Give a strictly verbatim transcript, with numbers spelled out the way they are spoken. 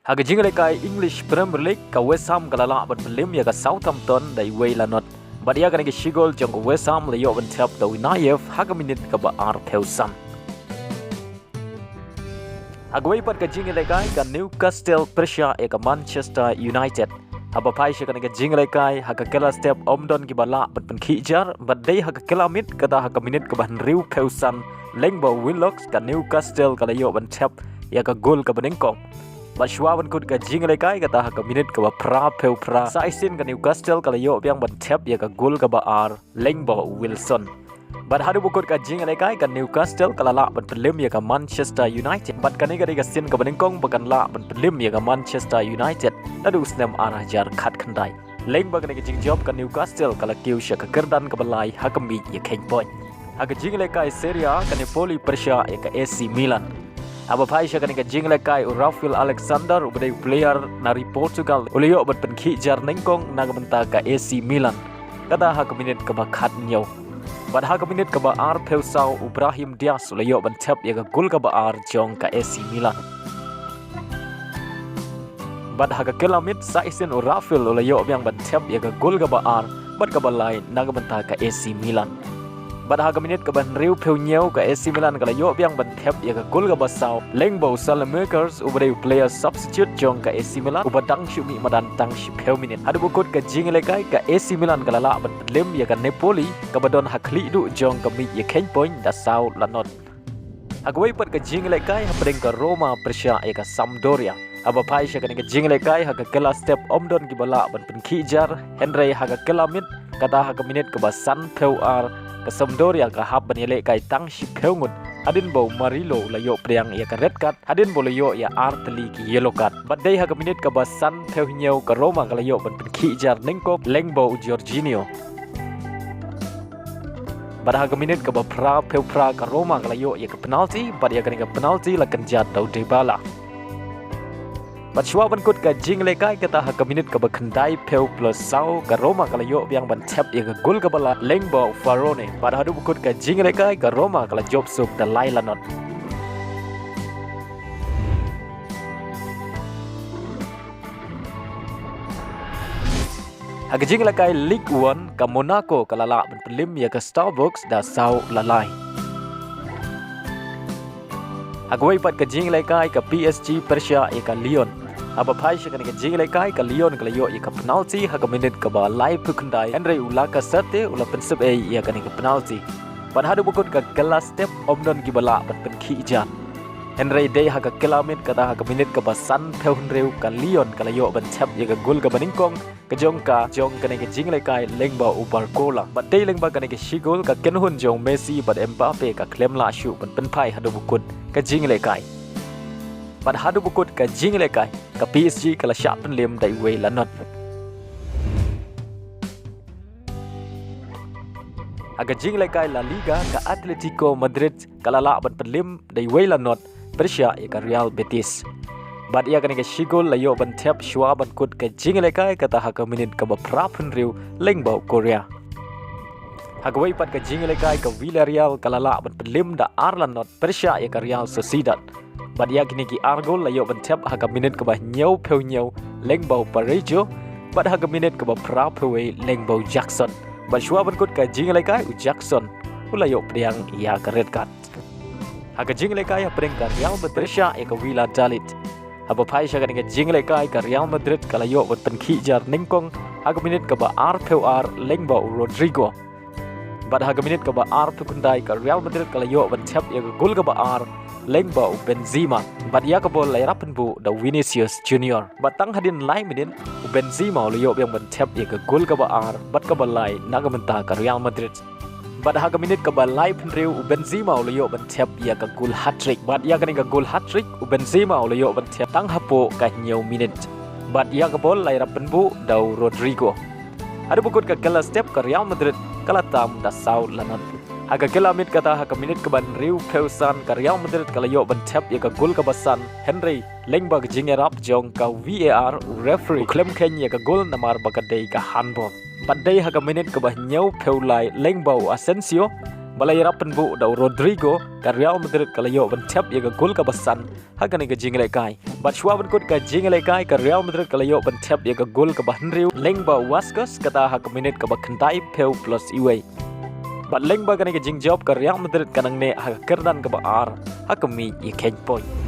Ha ka jingïalehkai English Premier League, ka West Ham ka la lah ban pynliem ïa ka Southampton da iwei la not. Bad ïa kane ka shi gol jong ka West Ham la ïoh ban thep da u Nayev ha ka minit kaba arphew san. Ha kawei pat ka jingïalehkai, ka Newcastle pyrshah ïa ka Manchester United. Haba phai sha kane ka jingïalehkai, ha ka kylla step ym don kiba lah ban pynkhih jar, bad dei ha ka kylla miet, kata ha ka minit kaba hynriewphew san, lyngba u Willox, ka Newcastle ka la ïoh ban thep ïa ka gol kaba nyngkong. Bad shuwa ban kut ka jingïalehkai, kata ha ka minit kaba phraphew phra, sa shisien ka Newcastle ka la ïoh biang ban thep ïa ka gol kaba ar, lyngba u Wilson. Bad haduh ba kut ka jingïalehkai, ka Newcastle ka la lah ban pynliem ïa ka Manchester United. Bad kane ka dei ka sien kaba nyngkong ba kan lah ban pynliem ïa ka Manchester United naduh u snem ar hajar khatkhyndai. Lyngba kane ka jingjop, ka Newcastle ka la kiew sha ka kyrdan kaba lai ha ka miej ïakheiñ point. Ha ka jingïalehkai Serie A, ka Napoli pyrshah ïa ka A C Milan. Haba phai sha kane ka jingïalehkai, u Raphael Alexander, uba dei u player na ri Portugal, u la ïoh ban pynkhih jar nyngkong na ka bynta ka A C Milan. Kata ha ka minit kaba khathynñiew. Bad ha ka minit kaba arphew saw, u Brahim Diaz u la ïoh ban thep ïa ka gol kaba ar jong ka A C Milan. Bad ha ka kylla miet, sa shisien u Raphael u la ïoh biang ban thep ïa ka gol kaba ar bad kaba lai na ka bynta ka A C Milan. Bad ha ka minit kaba hynriewphew hynñiew, ka A C Milan ka la ïoh biang ban thep ïa ka gol kaba saw, lyngba u Saelemaekers, uba dei u player substitute jong ka A C Milan, uba dang shu mih madan tang shiphew minit. Haduh ba kut ka jingïalehkai, ka A C Milan ka la lah ban pynliem ïa ka Napoli, kaba don ha khlieh duh jong ka miej ïakheiñ point da saw la not. Ha kawei pat ka jingïalehkai, hapdeng ka Roma pyrshah ïa ka Sampdoria. Haba phai sha kane ka jingïalehkai, ha ka kylla step ym don kiba lah ban pynkhih jar, hynrei ha ka kylla miet, kata ha ka minit kaba sanphew ar, ka Sampdoria ka hap ban ïalehkai tang shiphew ngut, hadien ba u Marillo u la ïoh pdiang ïa ka red card, hadien ba u la ïoh ïa ar tylli ki yellow card. Bad dei ha ka minit kaba sanphew hynñiew, ka Roma ka la ïoh ban pynkhih jar nyngkong, lyngba u Jorginho. Bad ha ka minit kaba phraphew phra, ka Roma ka la ïoh ïa ka penalty, bad ïa kane ka penalty la kynjat da u Dybala. Bad shuwa ban kut ka jingïalehkai, kata ha ka minit kaba khyndaiphew plus saw, ka Roma ka la ïoh biang ban thep ïa ka gol kaba lai, lyngba u Faraoni. Bad haduh ba kut ka jingïalehkai, ka Roma ka la jop suk da lai la not. Ha ka jingïalehkai Ligue One, ka Monaco ka la lah ban pynliem ïa ka Strasbourg da saw la lai. Ha kawei pat ka jingïalehkai, ka P S G pyrshah ïa ka Lyon. Haba phai sha kane ka jingïalehkai, ka Lyon ka la ïoh ïa ka penalty ha ka minit kaba laiphew khyndai, hynrei u Lacazette u la pynsep ei ïa kane ka penalty. Bad haduh ba kut ka kylla step ym don kiba lah ban pynkhih jar. Hynrei dei ha ka kylla miet, kata ha ka minit kaba sanphew hynriew, ka Lyon ka la ïoh ban thep ïa ka gol kaba nyngkong ka jong ka jong kane ka jingïalehkai, lyngba u Barcola. Bad dei lyngba kane ka shi gol, ka kynhun jong u Messi bad Mbappe ka khlem lah shuh ban pynphai haduh ba kut ka jingïalehkai. Bad haduh ba kut ka jingïalehkai, ka P S G ka la shah pynliem da iwei la not. Ha ka jingïalehkai La Liga, ka Atletico Madrid ka la lah ban pynliem da iwei la not pyrshah ïa ka Real Betis. Bad ïa kane ka shi gol la ïoh ban thep shuwa ban kut ka jingïalehkai, kata ha ka minit kaba phraphew hynriew, lyngba u Correa. Ha kawei pat ka jingïalehkai, ka Villarreal ka la lah ban pynliem da ar la not pyrshah ïa ka Real Sociedad. Bad ïa kine ki ar gol la ïoh ban thep ha ka minit kaba hynñiewphew hynñiew, lyngba u Parejo, bad ha ka minit kaba phraphew wei, lyngba u Jackson. Bad shuwa ban kut ka jingïalehkai, u Jackson u la ïoh pdiang ïa ka red card. Ha ka jingïalehkai hapdeng ka Real Madrid pyrshah ïa ka Valladolid. Haba phai sha kane ka jingïalehkai, ka Real Madrid ka la ïoh ban pynkhih jar nyngkong ha ka minit kaba arphew ar, lyngba u Rodrygo. Bad ha ka minit kaba arphew khyndai, ka Real Madrid ka la ïoh ban thep ïa ka gol kaba ar, lyngba u Benzema. Bad ïa ka bol la ïarap pynbuh da u Vinicius Junior. Bad tang hadien lai minit, u Benzema u la ïoh biang ban thep ïa ka gol kaba ar bad kaba lai na ka bynta ka Real Madrid. Bad ha ka minit kaba laiphew hynriew, u Benzema u la ïoh ban thep ïa ka gol hat-trick. Bad ïa kane ka gol hat-trick, u Benzema u la ïoh ban thep tang hapoh ka hynñiew minit. Bad ïa ka bol la ïarap pynbuh da u Rodrygo. Haduh ba kut ka kylla step, ka Real Madrid ka la tam da saw la not. Ha ka kylla miet, kata ha ka minit kaba hynriewphew san, ka Real Madrid ka la ïoh ban thep ïa ka gol kaba san, hynrei lyngba ka jingïarap jong ka V A R, u referee u khlem kheiñ ïa ka gol namar ba ka dei ka handball. Bad dei ha ka minit kaba hynñiewphew lai, lyngba u Asensio Ba la ïarap pynbuh da u Rodrygo, ka Real Madrid ka la ïoh ban thep ïa ka gol kaba san ha kane ka jingïalehkai. Bad shuwa ban kut ka jingïalehkai, ka Real Madrid ka la ïoh ban thep ïa ka gol kaba hynriew lyngba u Vázquez, kata ha ka minit kaba khyndai phew plus uwei. Bad lyngba kane ka jingjop, ka Real Madrid ka nang neh ha ka kyrdan kaba ar ha ka miej ïakheiñ point.